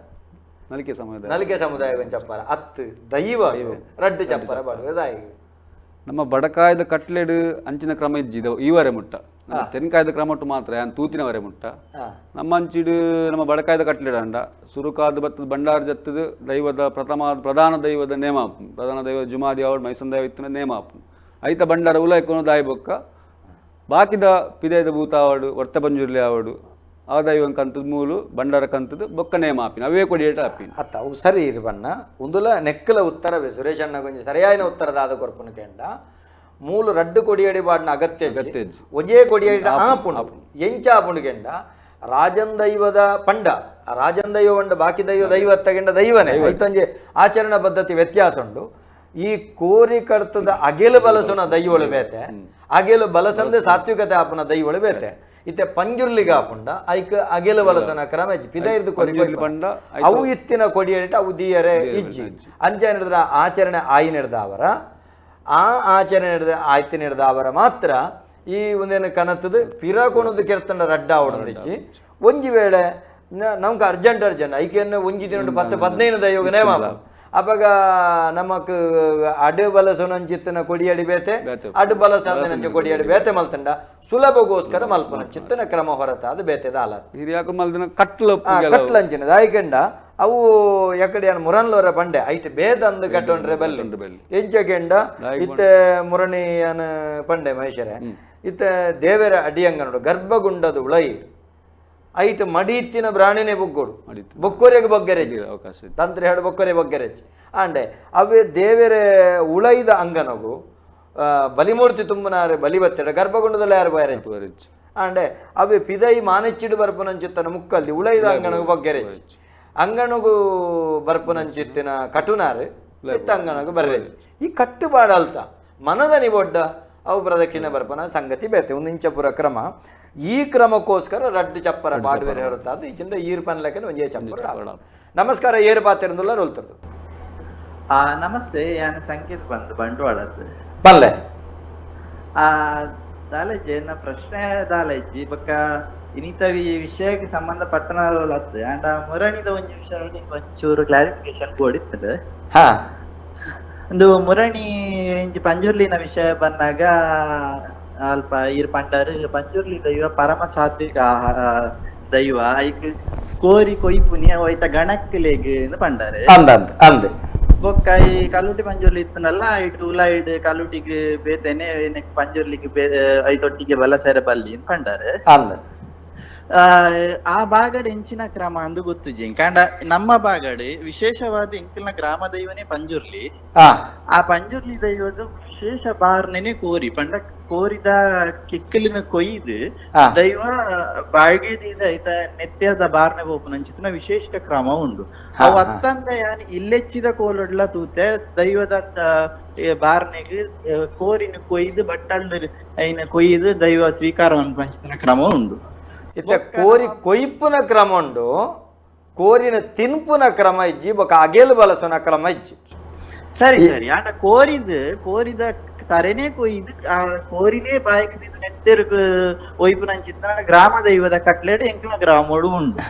ನಲಿಕೆ ಸಮುದಾಯ, ನಲಿಕೆ ಸಮುದಾಯ ಒಂಜಿ ಚಪ್ಪರ, ಅತ್ತು ದೈವ ರಡ್ಡು ಚಪ್ಪರ ಪಾಡುವ ದಾಯಿ. ನಮ್ಮ ಬಡಕಾಯದ ಕಟ್ಲೆಡು ಅಂಚಿನ ಕ್ರಮ ಇಜ್ಜಿ ಈವರೆ ಮುಟ್ಟ, ತೆನ್ಕಾಯದ ಕ್ರಮಟ್ಟು ಮಾತ್ರ ಯಾನ್ ತೂತಿನವರೆ ಮುಟ್ಟ. ನಮ್ಮ ಅಂಚಿಡು ನಮ್ಮ ಬಡಕಾಯದ ಕಟ್ಲೆಡು ಅಂಡ ಸುರುಕಾದ ಬತ್ತದ ಬಂಡಾರ ಜತ್ತದ ದೈವದ ಪ್ರಥಮ ಪ್ರಧಾನ ದೈವದ ನೇಮ, ಪ್ರಧಾನ ದೈವ ಜುಮಾದಿ ಅವಳು ಮೈಸಂದಾಯ ಇತ್ತಿನ ನೇಮ ಐತ ಬಂಡಾರ ಉಲಾಯ್ಕೊನು ದಾಯಿ ಬೊಕ್ಕ ಬಾಕಿದ ಪಿದೈದ ಭೂತ ಆವಡು ವರ್ತ ಪಂಜುರ್ಲಿ ಆವಡು ಆ ದೈವಂ ಕಂತದ ಮೂಲು ಬಂಡಾರ ಕಂತದ ಬೊಕ್ಕ ನೇಮ ಆಪಿನ ಅವೇ ಕೊಡಿಯೇಟ ಆಪಿನ. ಅತ್ತ ಅವು ಸರಿ ಇರ್ಬಣ್ಣ ಉಂದುಲ ನೆಕ್ಕಲ ಉತ್ತರವೇ ಸುರೇಶ್ ಅಣ್ಣ ಕೊಂಚ ಸರಿಯಾದ ಉತ್ತರದಾದ ಕೊರ್ಪುನ ಕೇಂಡ. ಮೂಲು ರಡ್ಡು ಕೊಡಿಯಡಿ ಬಾಡಿನ ಅಗತ್ಯ ಅಗತ್ಯ ಒಂಜೇ ಕೊಡಿಯಡಿ ಆಪುಂಡು ಎಂಚ ಆಪುಂಡು ಕೆಂಡ ರಾಜನ್ ದೈವದ ಪಂಡ ರಾಜನ್ ದೈವ ಪಂಡ ಬಾಕಿ ದೈವ ದೈವ ತಗೆಂಡ ದೈವನೇ ಐತೊಂಜಿ ಆಚರಣಾ ಪದ್ಧತಿ ವ್ಯತ್ಯಾಸ ಉಂಡು. ಈ ಕೋರಿ ಕರ್ತದ ಅಗೆಲು ಬಲಸುನ ದೈವಳು ಬೇತೆ, ಅಗೆಲು ಬಲಸಂದೆ ಸಾತ್ವಿಕತೆ ಆಪುನ ದೈವಳು ಬೇತೆ. ಇತ್ತೆ ಪಂಜುರ್ಲಿಗ ಆಪುಂಡ ಐಕ್ ಅಗೆಲು ಬಲಸುನ ಕ್ರಮ ಪಿದೈರ್ದು ಕೋರಿ ಪಂಡ ಅವು ಇತ್ತಿನ ಕೊಡಿಯಡಿಟ ಅವು ದೀಯರೆ ಇಜ್ಜಿ ಅಂಚ ಹಿಡಿದ್ರ ಆಚರಣೆ ಆಯಿ ಅವರ ಆ ಆಚರಣೆ ಹಿಡ್ದ ಆಯ್ತಿನ ಹಿಡ್ದ ಅವರ ಮಾತ್ರ ಈ ಒಂದೇನು ಕನತದ ಪಿರ ಕೊಣದು ಕೆರ್ತಂಡ ರಡ್ಡ ಅವಡೊಂದಿಜ್ಜಿ. ಒಂಜಿ ವೇಳೆ ನಮ್ಗೆ ಅರ್ಜೆಂಟ್ ಅರ್ಜೆಂಟ್ ಐಕೆಯನ್ನು ಒಂಜಿ ದಿನ 10 15 ದೈವಗ ನೇಮ ಅಪಗ ನಮಕ್ ಅಡು ಬಲಸುನಂಚಿತ್ತನ ಕೊಡಿಯಡಿ ಬೇತೆ, ಅಡು ಬಲಸಂಚ ಕೊಡಿಯಡಿ ಬೇತೆ ಮಲ್ತಂಡ ಸುಲಭಗೋಸ್ಕರ ಮಲ್ಪನ ಚಿತ್ತನ ಕ್ರಮ ಹೊರತಾದ ಬೇತೆದ ಅಲ ಹಿರಿಯಾಕ ಮಲ್ದಿನ ಕಟ್ಲ ಕಟ್ಲಂಚಿನ ದಾಯಿಕೆಂಡ ಅವು ಎಕಡೆ ಮುರನ್ಲೋರ ಬಂಡೆ ಐಟ್ ಬೇದ ಅಂದು ಕಟ್ಟೊಂಡ್ರೆ ಬಲ್ಲಿ ಎಂಚಗೆಂಡ ಇತ್ತೆ ಮುರಣಿಯನ ಪಂಡೆ ಮಹೇಶರೇ ಇತ್ತೆ ದೇವರ ಅಡಿಯಂಗನೋಡು ಗರ್ಭಗುಂಡದ ಉಳೈ ಐಟ್ ಮಡಿತ್ತಿನ ಬ್ರಾಣಿನೇ ಬೊಗ್ಗೋಡು ಬೊಕ್ಕೊರೆಗೆ ಬೊಗ್ಗೆರೆಜ್ ಅವಕಾಶ ತಂತ್ರ ಹೇಳು ಬೊಕ್ಕೊರೆ ಬೊಗ್ಗೆರೆಜ್ ಆಂಡೆ ಅವೇ ದೇವರ ಉಳೈದ ಅಂಗನಗು ಬಲಿಮೂರ್ತಿ ತುಂಬನಾರೆ ಬಲಿ ಬತ್ತೆಡ ಗರ್ಭಗುಂಡದಲ್ಲಿ ಯಾರು ಬಯರೆಜ್ ಆಂಡೆ ಅವೇ ಪಿದೈ ಮಾನೆಚ್ಚಿಡು ಬರ್ಪುನಂಚಿತ್ತನ ಮುಕ್ಕಲ್ದಿ ಉಳೈದ ಅಂಗನಗು ಬೊಗ್ಗೆರೆಜ್ ಅಂಗನಗು ಬರ್ಪುನಂಚಿತ್ತಿನ ಕಟುನಾರು ಇತ್ತ ಅಂಗನಗು ಬರ್ರೆಜ್ ಈ ಕಟ್ಟುಪಾಡ ಅಲ್ತ ಮನದ ನಿಬೊಡ್ಡ ಅವು ಪ್ರದಕ್ಷಿಣೆ ಬರ್ಪನ ಸಂಗತಿ ಬೇತೆ ಒಂದು ಇಂಚಪುರ ಕ್ರಮ. ಈ ಕ್ರಮಕ್ಕೋಸ್ಕರ ರಡ್ಡು ಚಪ್ಪರ ಪಾಡುವೆರೆ ಹೊರತಾದ ಈ ಚಿಂದ ಈರ್ ಪನ್ಲೆಕ್ಕನೆ ಒಂಜೇ ಚಪ್ಪರ. ನಮಸ್ಕಾರ, ಏರು ಪಾತಿರಂದುಲ್ಲ ರೋಲ್ತದ್ದು. ನಮಸ್ತೆ, ಯಾನ್ ಸಂಕೇತ್ ಬಂದು ಬಂಡವಾಳದ್ದು ಪಲ್ಲೆ ದಾಲೇಜಿ ಎನ್ನ ಪ್ರಶ್ನೆ ದಾಲೇಜಿ ಬೊಕ್ಕ ಇನ್ನಿತ ವಿಷಯಕ್ಕೆ ಸಂಬಂಧಪಟ್ಟನ ಅಂಡ ಮುರಣಿದ ಒಂಜಿ ವಿಷಯ ಒಂಚೂರು ಕ್ಲಾರಿಫಿಕೇಶನ್ ಕೊಡಿತ್ತದ. ಒಂದು ಮುರಣಿ ಇಂಚಿ ಪಂಜುರ್ಲಿನ ವಿಷಯ ಬಂದಾಗ ಅಲ್ಪ ಈರ್ ಪಂಡಾರು ಪಂಜುರ್ಲಿ ದೈವ ಪರಮ ಸಾತ್ವಿಕ ದೈವ ಐಕ್ ಕೋರಿ ಕೊಯ್ಪುನಿ ಅವು ಐತ ಗಣಕ್ಲೆಗ್ ಪಂಡಾರು ಅಂದ್ ಬೊಕ್ಕ ಈ ಕಲ್ಲುಟಿ ಪಂಜುರ್ಲಿ ಇತ್ತನಲ್ಲ ಇಟ್ಟು ಉಲಾಯಿಡ್ ಕಲ್ಲುಟಿಗ್ ಬೇತೆನೆ ಪಂಜುರ್ಲಿಗ್ ಐತೊಟ್ಟಿಗೆ ಬಲಸೆರೆ ಬಲ್ಲಿ ಪಂಡಾರು. ಆ ಬಾಗಡೆ ಎಂಚಿನ ಕ್ರಮ ಅಂದು ಗೊತ್ತುಜಿ ಕಾಂಡ ನಮ್ಮ ಬಾಗಡೆ ವಿಶೇಷವಾದ ಎಂಕಲ್ನ ಗ್ರಾಮ ದೈವನೇ ಪಂಜುರ್ಲಿ. ಆ ಪಂಜುರ್ಲಿ ದೈವದ ವಿಶೇಷ ಬಾರ್ನೆನೆ ಕೋರಿ ಪಂಡ ಕೋರಿದ ಕಿಕ್ಕಲಿನ ಕೊಯ್ದು ದೈವ ಬಾಳ್ಗೆದೀದ ಐತ ನೆತ್ಯದ ಬಾರ್ನೆ ಬೋಪುನಂಚಿತ್ತಿನ ವಿಶೇಷ ಕ್ರಮ ಉಂಡು. ಅವು ಅತ್ತಂದ ಯಾನ್ ಇಲ್ಲೆಚ್ಚಿದ ಕೋಲೊಡ್ಲ ತೂತೆ ದೈವದ ಬಾರ್ನೆಗ್ ಕೋರಿನ ಕೊಯ್ದು ಬಟ್ಟಲ್ಡ್ ಐನ ಕೊಯ್ದು ದೈವ ಸ್ವೀಕಾರ ಮನ್ಪುನಂಚಿತ್ತಿನ ಕ್ರಮ ಉಂಡು. ಇತ್ತೆ ಕೋರಿ ಕೊಯ್ಪುನ ಕ್ರಮ ಉಂಡು, ಕೋರಿನ ತಿನ್ಪುನ ಕ್ರಮ ಇಜ್ಜಿ, ಬೊಕ ಅಗೆಲು ಬಲಸುನ ಕ್ರಮ ಇಜ್ಜಿ. ಸರಿ ಸರಿ, ಆಂಡ ಕೋರಿದ ತರೆನೇ ಕೊಯ್ದು ಆ ಕೋರಿನೇ ಬಾಯಿಗೆ ನೆತ್ತೆರುಗ್ ಒಯ್ಪುನಂಚಿತ್ತಿನ ಗ್ರಾಮ ದೈವದ ಕಟ್ಲೆಡ್ ಎಂಕ್ಲ ಗ್ರಾಮೋಡು ಉಂಡು.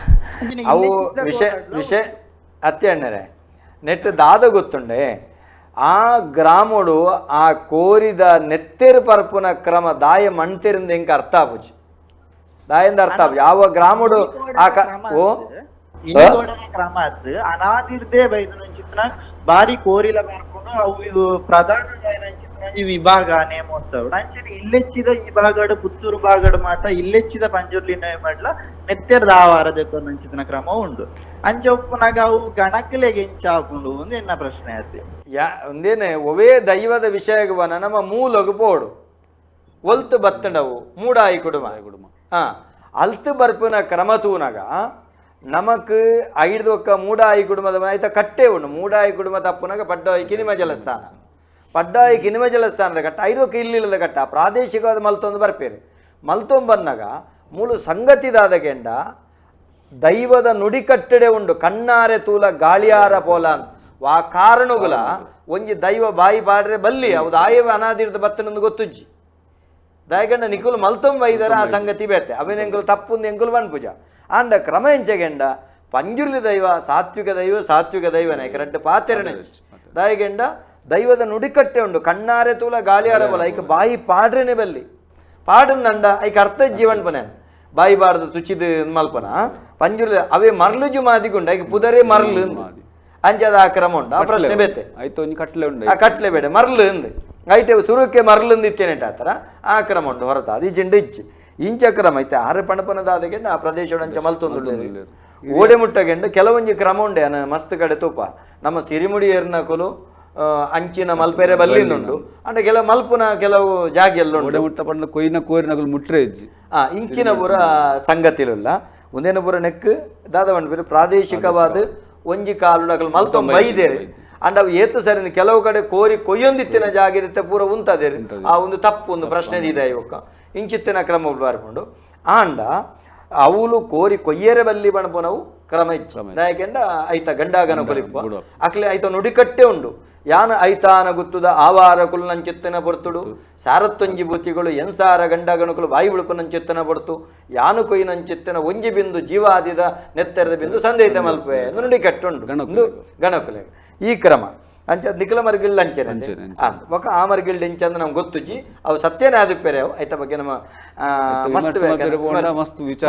ಅವು ವಿಷಯ ವಿಷಯ ಅತ್ತೆ ಅಣ್ಣರೇ ನೆಟ್ ದಾದ ಗೊತ್ತುಂಡೆ ಆ ಗ್ರಾಮೋಡು ಆ ಕೋರಿದ ನೆತ್ತೆರು ಪರ್ಪುನ ಕ್ರಮ ದಾಯ ಮಣ್ತೆರಿಂದ ಎಂಕ ಅರ್ಥ ಆಪುಜಿ. ದಾಯಿಂದ ಅರ್ಥ ಯಾವ ಗ್ರಾಮಡು ಕ್ರಮ ಅತ್ತು ಅನಾದಿರ್ದೇ ಬೈದನಂಚಿತ್ತಿನ ಬಾರಿ ಕೋರಿಲ ಬರ್ಕೊಂಡು ಅವು ಪ್ರಧಾನ ಈ ವಿಭಾಗ ನೇಮೋತ್ಸವ ಅಂಚನೆ ಇಲ್ಲೆಚ್ಚಿದ ಈ ಭಾಗಡು ಪುತ್ತೂರು ಭಾಗಡು ಮಾತ ಇಲ್ಲೆಚ್ಚಿದ ಪಂಜುರ್ಲಿ ನೇಮಡ್ಲ ನೆತ್ತೆರ್ ದಾವಾರ ದೆತ್ತೊಂದಂಚಿತ್ತಿನ ಕ್ರಮ ಉಂಡು. ಅಂಚ ಉಪ್ಪುನಾಗ ಅವು ಗಣಕಲೆಗೆ ಎಂಚ ಆಪುಂಡು ಒಂದು ಎನ್ನ ಪ್ರಶ್ನೆ ಆತೆ. ಯಾ ಒಂದೇನೆ ಒವೇ ದೈವದ ವಿಷಯಕ್ಕೆ ಬನ ನಮ್ಮ ಮೂಲಗು ಪೋಡು ಒಲ್ತು ಬತ್ತಂಡವು ಮೂಡಾಯಿ ಕುಡುಮ. ಹಾ, ಅಲ್ತು ಬರ್ಪುನ ಕ್ರಮ ತೂನಗ ನಮಕ್ ಐದು ಒಕ್ಕ ಮೂಡಾಯಿ ಕುಡುಮದ ಐತ ಕಟ್ಟೆ ಉಂಡು. ಮೂಡಾಯಿ ಕುಡುಮ ತಪ್ಪುನಾಗ ಪಡ್ಡಾಯಿ ಕಿನಿಮ ಜಲಸ್ಥಾನ, ಪಡ್ಡಾಯಿ ಕಿನಿಮ ಜಲಸ್ಥಾನದ ಕಟ್ಟ ಐದು ಒಕ್ಕ ಇಲ್ಲಿಲ್ಲದ ಕಟ್ಟ ಪ್ರಾದೇಶಿಕವಾದ ಮಲ್ತೊಂದು ಬರ್ಪೇರು. ಮಲ್ತೊಂಬನ್ನಾಗ ಮೂಲು ಸಂಗತಿದಾದ ಕೆಂಡ ದೈವದ ನುಡಿಕಟ್ಟಡೆ ಉಂಡು. ಕಣ್ಣಾರೆ ತೂಲ ಗಾಳಿಯಾರ ಪೋಲ ವಾ ಕಾರಣಗುಲ ಒಂಜಿ ದೈವ ಬಾಯಿ ಪಾಡ್ರೆ ಬಲ್ಲಿ ಅವು ಆಯವ ಅನಾದಿರ್ದ ಬತ್ತನೊಂದು ಗೊತ್ತುಜ್ಜಿ. ದಯಗಂಡ ನಿಕುಲು ಮಲ್ತೊಂಬ ಐದರ ಆ ಸಂಗತಿ ಬೇತೆ ಅವೇನು ಎಂಕುಲು ತಪ್ಪುಂದು ಎಂಕುಲು ಪನ್ಪುಜ. ಆಂಡ ಕ್ರಮ ಎಂಚಗೆಂಡ ಪಂಜುರ್ಲಿ ದೈವ ಸಾತ್ವಿಕ ದೈವ, ಸಾತ್ವಿಕ ದೈವನೇ ಕರೆಕ್ಟ್ ಪಾತೆರಣೆ. ದಯಗೆಂಡ ದೈವದ ನುಡಿಕಟ್ಟೆ ಉಂಡು. ಕಣ್ಣಾರೆ ತೂಲ ಗಾಳಿಯಾರ ಬೋಲ ಐಕ್ ಬಾಯಿ ಪಾಡ್ರೆನೆ ಬಲ್ಲಿ ಪಾಡುಂದಂಡ ಐಕ್ ಅರ್ಥ ಜೀವನ್ ಪನೆ ಬಾಯಿ ಬಾರ್ದು ತುಚಿದು ಮಲ್ಪನ ಪಂಜುರ್ಲಿ ಅವೇ ಮರ್ಲುಜು ಮಾದಿಗುಂಡು ಐಕ್ ಪುದರೇ ಮರ್ಲು ಅಂಚದ ಆ ಕ್ರಮ ಉಂಡು. ಆ ಪ್ರಶ್ನೆ ಬೇತೆ ಆಯ್ತು, ಒಂಜಿ ಕಟ್ಲೆ ಉಂಡು. ಆ ಕಟ್ಲೆ ಬೇಡ ಮರ್ಲು ಅಂದು ಐಟೆ ಸುರುಕ್ಕೆ ಮರ್ಲುಂದು ಇತ್ತೇನೆ ಆತರ ಆ ಕ್ರಮ ಉಂಡು ಹೊರತ ಅದು ಜಿಂಡು ಇಚ್ಚಿ ಇಂಚ ಕ್ರಮ ಐತೆ. ಆರು ಪಣಪನದಾದಗೆಂಡ ಆ ಪ್ರದೇಶ ಅಂಚ ಮಲ್ತೊಂದು ಓಡೆ ಮುಟ್ಟಗೆಂಡು ಕೆಲವೊಂಜಿ ಕ್ರಮ ಉಂಡೆ ಅನ ಮಸ್ತ್ ಕಡೆ ತೂಪ. ನಮ್ಮ ಸಿರಿಮುಡಿ ಏರ್ನಕುಲು ಅಂಚಿನ ಮಲ್ಪೆರೆ ಬಲ್ಲಿಂದುಂಡು. ಅಂಡ ಕೆಲವು ಮಲ್ಪುನ ಕೆಲವು ಜಾಗೆಲ್ಲ ಉಂಡು. ಓಡೆ ಮುಟ್ಟ ಪಂಡ ಕೊಯ್ನ ಕೋರಿನಕುಲು ಮುಟ್ರೆ ಇಜ್ಜಿ. ಇಂಚಿನ ಪೂರ ಸಂಗತಿಲುಲ್ಲ ಒಂದೇನ ಪೂರ ನೆಕ್ ದಾದ ಪಂಡ್ಪೇರು ಪ್ರಾದೇಶಿಕವಾದ ಒಂಜಿ ಕಾಲುಡಕಲು ಮಲ್ತೊಂಬ ಬೈದೇರು. ಅಂಡ ಅವು ಏತು ಸರಿ ಕೆಲವು ಕಡೆ ಕೋರಿ ಕೊಯ್ಯೊಂದಿತ್ತಿನ ಜಾಗಿರುತ್ತೆ ಪೂರ ಉಂತದೇರು. ಆ ಒಂದು ತಪ್ಪು ಒಂದು ಪ್ರಶ್ನೆ ಇದೆ ಇವಕ್ಕ ಇಂಚಿತ್ತಿನ ಕ್ರಮ ಬಾರ್ಕೊಂಡು. ಆಂಡ ಅವುಲು ಕೋರಿ ಕೊಯ್ಯರೆ ಬಲ್ಲಿ ಬಣಪುನವು ಕ್ರಮ ಇಚ್ಚು. ದಾಯಕೆಂಡ ಐತ ಗಂಡಾಗನ ಕೊಲಿಪ್ಪ ಅಕ್ಲೆ ಐತ ನುಡಿಕಟ್ಟೆ ಉಂಡು. ಯಾನ ಐತಾನ ಗುತ್ತುದ ಆವಾರ ಕುಲ್ನಂಚಿತ್ತನ ಪೊರ್ತುಡು ಸಾರತ್ತೊಂಜಿ ಬೂತಿಗಳು ಎನ್ಸಾರ ಗಂಡಗಣಕುಲು ಬಾಯಿ ಬುಳುಪುನಂಚಿತ್ತನ ಪೊರ್ತು ಯಾನು ಕೊಯ್ನಂಚಿತ್ತನ ಒಂಜಿ ಬಿಂದು ಜೀವಾದಿದ ನೆತ್ತೆರದ ಬಿಂದು ಸಂದೇಹಿತ ಮಲ್ಪೆ ನುಡಿಕಟ್ಟುಂಡು ಗಣಕುಲೆ ಈ ಕ್ರಮ. ಅಂಚ ನಿಖಲ ಮರ್ಗಿಲ್ಡ್ ಅಂಚೆನೆ ఒక ಆ ಮರ್ಗಿಲ್ಡ್ ಇಂಚಂದ ನಮ್ಗೆ ಗೊತ್ತುಜ್ಜಿ ಅವು ಸತ್ಯನೇ ಆದಿಪ್ಪೇರೆ ಅವು ಐತ ಬಗ್ಗೆ ನಮ್ಮ ಮಸ್ತ್ ಮಸ್ತ್ ವಿಚಾರ.